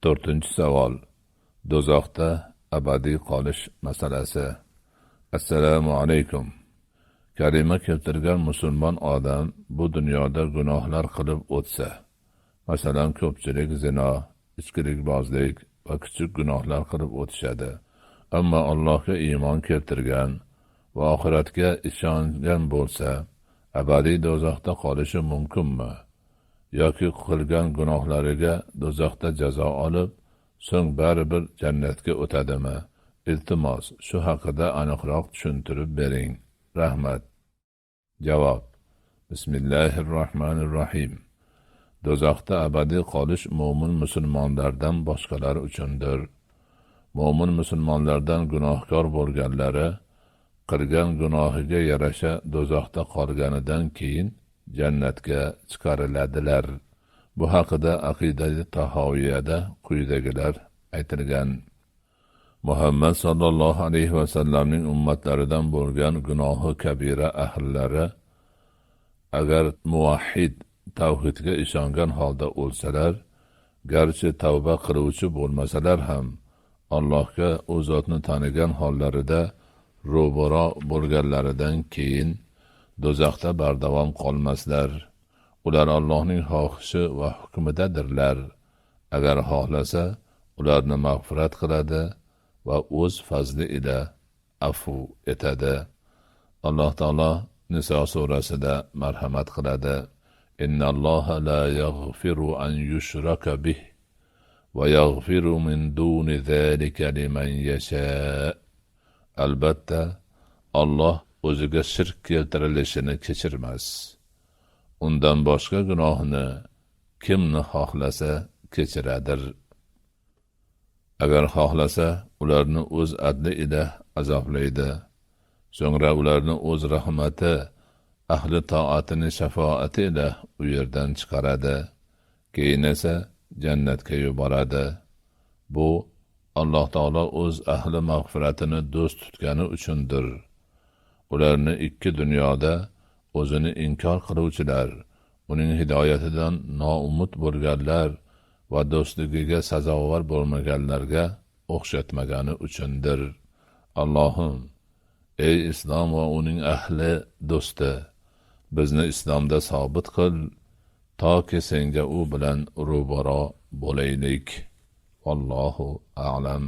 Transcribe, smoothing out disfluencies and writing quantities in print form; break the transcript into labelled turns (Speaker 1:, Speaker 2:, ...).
Speaker 1: To'rtinchi savol. Do'zaxda abadiy qolish masalasi. Assalomu alaykum. Kalima keltirgan musulmon odam bu dunyoda gunohlar qilib o'tsa, masalan, ko'pchilik zino, ichkilikbozlik va kichik gunohlar qilib o'tishadi. Ammo Allohga iymon keltirgan va oxiratga ishongan bo'lsa, abadiy do'zaxda qolishi mumkinmi? Yoki qilgan gunohlariga do'zaxda jazo olib, so'ng baribir jannatga o'tadimi? Iltimos, shu haqida aniqroq tushuntirib bering. Rahmat. Javob. Bismillahirrohmanirrohim. Do'zaxda abadiy qolish mo'min musulmonlardan boshqalar uchundir. Mo'min musulmonlardan gunohkor bo'lganlari qilgan gunohiga yarasha do'zaxda qolganidan keyin jannatga chiqariladilar. Bu haqida Aqidai Tahoviyada quyidagilar aytilgan. Muhammad sallallohu alayhi va sallamning ummatlaridan bo'lgan gunohi kabira ahllari agar muvahhid, tavhidga ishongan holda o'lsalar, garchi tavba qiluvchi bo'lmasalar ham, Allohga u zotni tanigan hollarida ro'baro bo'lganlaridan keyin do'zaxda bardavom qolmaslar. Ular Allohning xohishi va hukmidadirlar. Agar xohlasa, ularni mag'firat qiladi va o'z fazli ila afu etadi. Alloh taolo Niso surasida marhamat qiladi. Innalloha la yaghfiru an yushraka bih va yaghfiru min duni zalika liman yasha. Albatta, Alloh o'ziga shirk keltirilishini kechirmas. Undan boshqa gunohni kimni xohlasa kechiradir. Agar xohlasa, ularni o'z adli ila azoblaydi. So'ngra ularni o'z rahmati, ahli toatini shafoati ila u yerdan chiqaradi. Keyin esa jannatga yuboradi. Bu Alloh taolo o'z ahli mag'firatini do'st tutgani uchundir. Ularni ikki dunyoda o'zini inkor qiluvchilar, uning hidoyatidan noumid bo'lganlar va do'stligiga sazovor bo'lmaganlarga o'xshatmagani uchundir. Allohim, ey islom va uning ahli do'sti, bizni islomda sobit qil, toki senga u bilan ro'baro bo'laylik. Vallohu a'lam.